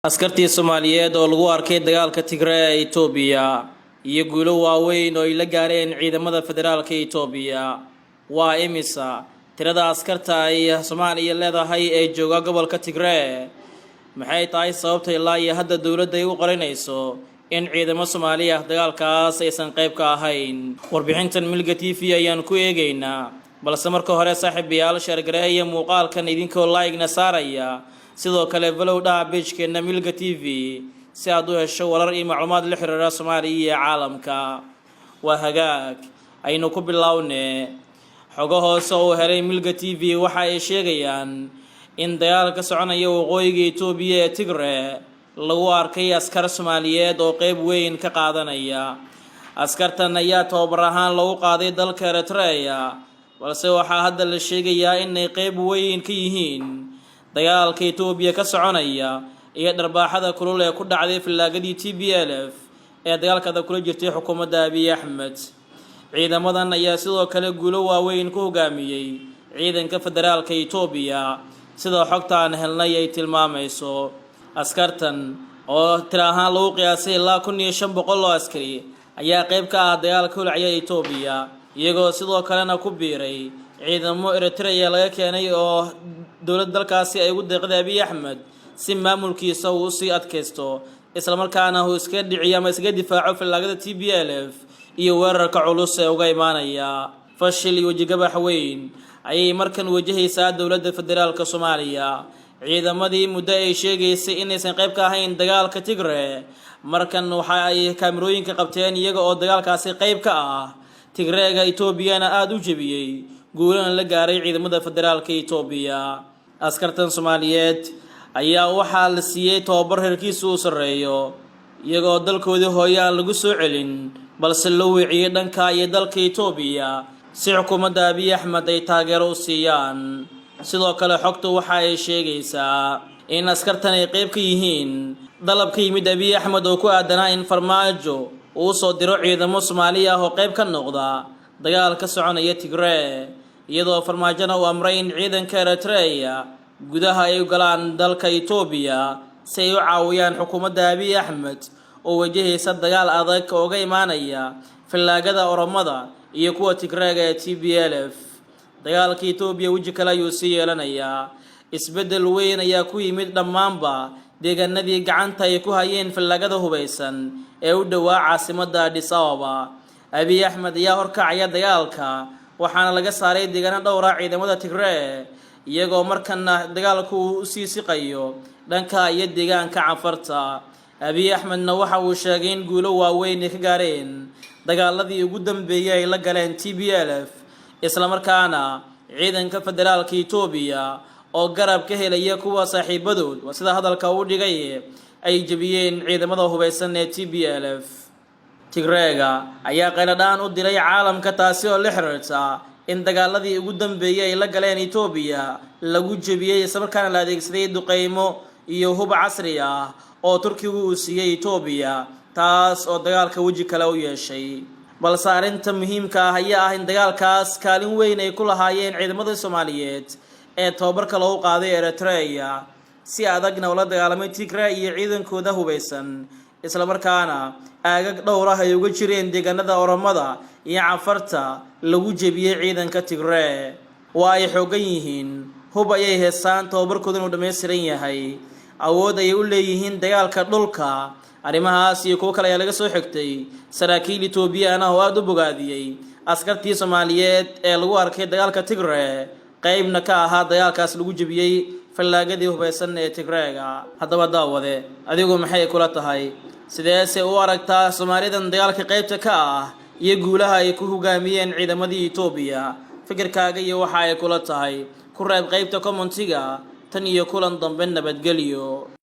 Askartii Soomaaliyeed oo lagu arkay dagaalka Tigre ee Itoobiya iyo guulo waaweyn oo ay la gaareen ciidamada federaalka Itoobiya. Waa imisa tirada askarta ay Soomaaliya leedahay ee jooga gobolka Tigree? Maxay tahay sababta ilaa iyo hadda dowladda ay u qoranayso in ciidamo Soomaali ah dagaalkaas aysan qayb ka ahayn? Warbixintan Milga TV ayaan ku eegaynaa, balse marka hore, saaxiibayaal, share gareeya muuqaalkan idinkoo like-na saaraya. Sidoo kale follow dhaha page-keenna Milga TV si aad u hesho warar iyo macluumaad la xiriira Soomaaliya iyo caalamka. Waa hagaag, aynu ku bilowne. Xogo hoose oo uu helay Milga TV waxa ay sheegayaan in dagaal ka soconaya waqooyiga Itoobiya ee Tigre lagu arkay askar Soomaaliyeed oo qeyb weyn ka qaadanaya. Askartan ayaa tababar ahaan loogu qaaday dalka Eritrea, balse waxaa hadda la sheegayaa inay qeyb weyn ka yihiin dagaalka Itoobiya ka soconaya iyo dharbaaxada kulul ee ku dhacday fallaagadii TPLF ee dagaalkada kula jirtay xukuumadda Abiy Axmed. Ciidamadan ayaa sidoo kale guulo waaweyn ku hogaamiyey ciidanka federaalka Itoobiya, sida xogta aan helnay ay tilmaamayso. Askartan oo tiro ahaan lagu qiyaasay ilaa 1500 oo askari ayaa qeyb ka ah dagaalka holcaya Itoobiya, iyagoo sidoo kalena ku biiray ciidamo Eritrea laga keenay oo dowladda dalkaasi ay ugu deeqday Abiy Axmed si maamulkiisa uu usii adkaysto, islamarkaana uu iskaga dhiciyo ama iskaga difaaco fallaagada TPLF iyo weerarka culus ee uga imaanaya. Fashil iyo wejigabax weyn ayay markan wajahaysaa dowladda federaalka Soomaaliya. Ciidamadii muddo ay sheegaysay inaysan qayb ka ahayn dagaalka Tigre, markan waxa ay kaamirooyinka qabteen iyaga oo dagaalkaasi qayb ka ah, Tigreega Etoobiyana aada u jebiyey, guulana la gaaray ciidamada federaalka Itoobiya. Askartan Soomaaliyeed ayaa waxaa la siiyey tababar heerkiisu uu sarreeyo, iyagoo dalkoodii hooye aan lagu soo celin, balse loo weeciyey dhanka iyo dalka Itoobiya si xukuumadda Abiy Axmed ay taageero u siiyaan. Sidoo kale xogtu waxa ay sheegaysaa in askartan ay qayb ka yihiin dalab ka yimid Abiy Axmed oo ku aadanaa in Farmaajo uu usoo diro ciidamo Soomaali ah oo qayb ka noqda dagaal ka soconaya Tigree, iyadoo Farmaajona uu amray in ciidanka Eritrea gudaha ay u galaan dalka Itoobiya si ay u caawiyaan xukuumadda Abiy Axmed oo wajahaysa dagaal adag oo uga imaanaya fallaagada Oromada iyo kuwa Tigreega ee TPLF. Dagaalka Itoobiya weji kale ayuu sii yeelanayaa. Isbeddel weyn ayaa ku yimid dhammaanba deegaanadii gacanta ay ku hayeen fallaagada hubaysan ee u dhowaa caasimadda Addis Ababa. Abiy Axmed ayaa horkacaya dagaalka, waxaana laga saaray deegaano dhowra ciidamada Tigree, iyagoo markana dagaalku uu usii siqayo dhanka iyo deegaanka Canfarta. Abiy Axmedna waxa uu sheegay in guulo waaweyn ay ka gaareen dagaaladii ugu dambeeyey ay la galeen TPLF, islamarkaana ciidanka federaalka Itoobiya oo garab ka helaya kuwa saaxiibadood, waa sida hadalka uu dhigay, ay jebiyeen ciidamada hubaysan ee TPLF. Tigreega ayaa qayladhaan u diray caalamka, taasi oo la xiriirta in dagaaladii ugu dambeeyey ay la galeen Itoobiya lagu jebiyey, islamarkaana la adeegsaday duqeymo iyo hub casri ah oo Turkigu uu siiyey Itoobiya, taas oo dagaalka weji kale u yeeshay. Balse arrinta muhiimka ah ayaa ah in dagaalkaas kaalin weyn ay ku lahaayeen ciidamada Soomaaliyeed ee tababarka loogu qaaday Eritrea, si adagna ula dagaalamay Tigray iyo ciidankooda hubaysan, islamarkaana aagag dhowr ah ay uga jireen deegaanada Oromada iyo Canfarta lagu jebiyey ciidanka Tigree. Waa ay xoogan yihiin, hub ayay heestaan, tababarkooda inuu dhammaystiran yahay, awood ayay u leeyihiin dagaalka dhulka. Arrimahaas iyo kuwo kale ayaa laga soo xigtay saraakiil Etoobiyaan ah oo aada u bogaadiyey askartii Soomaaliyeed ee lagu arkay dagaalka Tigree, qeybna ka ahaa dagaalkaas lagu jebiyey fallaagadii hubaysan ee Tigreega. Haddaba daawade, adigu maxay kula tahay? Sideese u aragtaa Soomaalidan dagaalka qaybta ka ah iyo guulaha ay ku hogaamiyeen ciidamadii Etoobiya? Fikirkaaga iyo waxa ay kula tahay ku reeb qaybta comment-iga. Tan iyo kulan dambe, nabadgelyo.